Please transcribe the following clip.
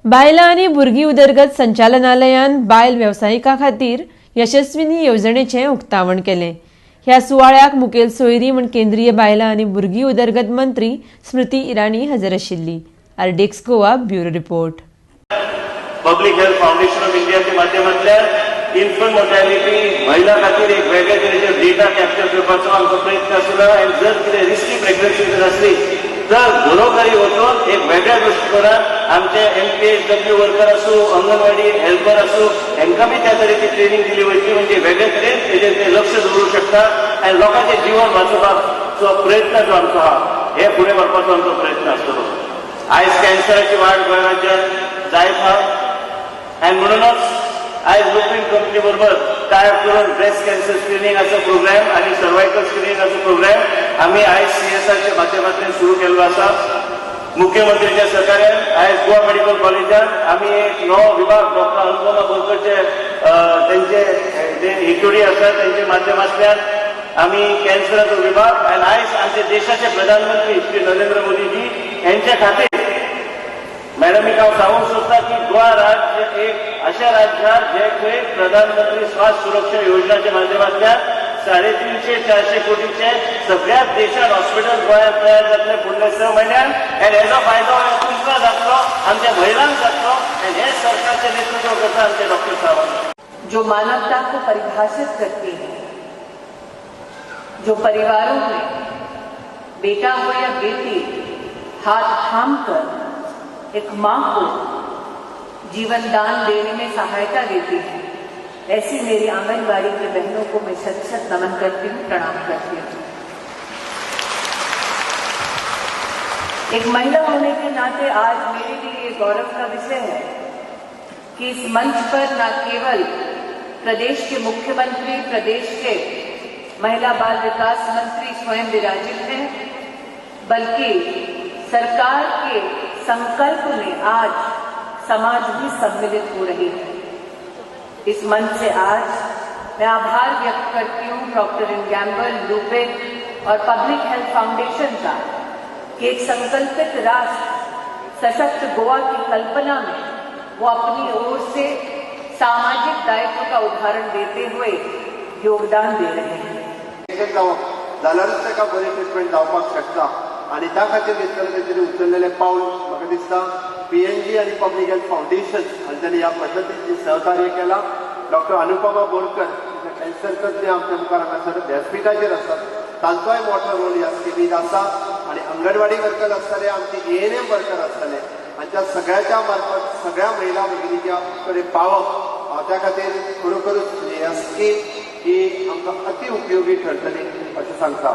बायलां आनी भुरगीं उदरगत संचालनालयान बायल वेवसायिकां खातीर यशस्विनी येवजणेचें उक्तावण केलें. ह्या सुवाळ्याक मुखेल सोयरी म्हूण केंद्रीय बायलां आनी भुरगीं उदरगत मंत्री स्मृती इराणी हजर आशिल्ली. RDX Goa, bureau report. Public health foundation of इंडियाच्या माध्यमांतल्यान इन्फंट मोर्टॅलिटी, महिला खातीर एक वेगळे तरेचे डेटा कॅप्चर करपाचो आमचो प्रयत्न आसलो आनी जर कितें रिस्की प्रेग्नन्सी जर आसली तर घरोघरी वचून एक वेगळ्या दृश्टिकोनान आमचे एमपीएचडब्ल्यू वर्कर आसूं, अंगणवाडी हेल्पर आसूं, हांकां बी त्या तरेची ट्रेनिंग दिली वयतली, म्हणजे वेगळे तरेन तेजेर ते लक्ष दवरूंक शकता आनी लोकांचें जिवन वाचोवपाचो प्रयत्न जो आमचो आहा, हे फुडें व्हरपाचो आमचो प्रयत्न आसतलो. आयज कॅन्सराची वाड गोंय राज्यात जायत आहा आनी म्हणूनच आयज लुपीन कंपनी बरोबर टायअप करून ब्रेस्ट कॅन्सर स्क्रिनिंगाचो प्रोग्राम आनी सर्वायकल स्क्रिनिंगाचो प्रोग्राम आमी आयज सीएसआरच्या माध्यमांतल्यान सुरू केल्लो आसा. मुख्यमंत्रीच्या सहकार्यान आयज गोवा मेडिकल कॉलेजान आमी एक नवो विभाग डॉक्टर अनुपमा बोरकरचे तेंचे जे एचओडी आसा तेंच्या माध्यमांतल्यान आमी कॅन्सराचो विभाग आनी आयज आमचे देशाचे प्रधानमंत्री श्री नरेंद्र मोदीजी यांच्या खातीर मॅडमीक हांव सांगूंक सोदता की गोवा राज्य एक अशा राज्यात जे खंय प्रधानमंत्री स्वास्थ्य सुरक्षा योजनाच्या माध्यमांतल्यान 350-400 कोटीचे सगळ्या देशात हॉस्पिटल गोंयांत तयार जातले फुडल्या 6 म्हयन्यान आनी हेजो फायदो तुमकां जातलो, आमच्या महिलांक जातलो आनी हे सरकारचें नेतृत्व करता आमचे डॉक्टर सावंत. जो मानवता को परिभाषित करती है, जो परिवारों में बेटा हो या बेटी, हाथ थाम कर एक मां को जीवन दान देने में सहायता देती है, ऐसी मेरी आंगनबाड़ी की बहनों को मैं शत शत नमन करती हूँ, प्रणाम करती हूँ. एक महिला होने के नाते आज मेरे लिए ये गौरव का विषय है कि इस मंच पर न केवल प्रदेश के मुख्यमंत्री, प्रदेश के महिला बाल विकास मंत्री स्वयं विराजित हैं, बल्कि सरकार के संकल्प में आज समाज भी सम्मिलित हो रही है. इस मंच से आज मैं आभार व्यक्त करती हूं प्रॉक्टर एंड गैम्बल, लुपिन और पब्लिक हेल्थ फाउंडेशन का कि एक संकल्पित राष्ट्र, सशक्त गोवा की कल्पना में वो अपनी ओर से सामाजिक दायित्व का उदाहरण देते हुए योगदान दे रहे हैं. जावप जाल्यारूच ताका बरी ट्रिटमेंट जावपाक शकता आनी त्या खातीर घेतलेलें तेंच्यांनी उचललेलें पावल म्हाका दिसता पीएनजी आनी पब्लीक हेल्थ फावंडेशन हांच्यांनी ह्या पद्दतीन सहकार्य केलां. डॉक्टर अनुपमा बोरकर, कॅन्सर तज्ञ, आमच्या मुखार हांगासर व्यासपिठाचेर आसात. तांचोय मोठो रोल ह्या स्किमीत आसा आनी अंगणवाडी वर्कर आसतले, आमचे एएनएम वर्कर आसतले, हांच्या सगळ्याच्या मार्फत सगळ्या महिला भगिनीच्या कडेन पावप, त्या खातीर खरोखरूच ह्या स्कीम ही आमकां अति उपयोगी ठरतली अशें सांगता.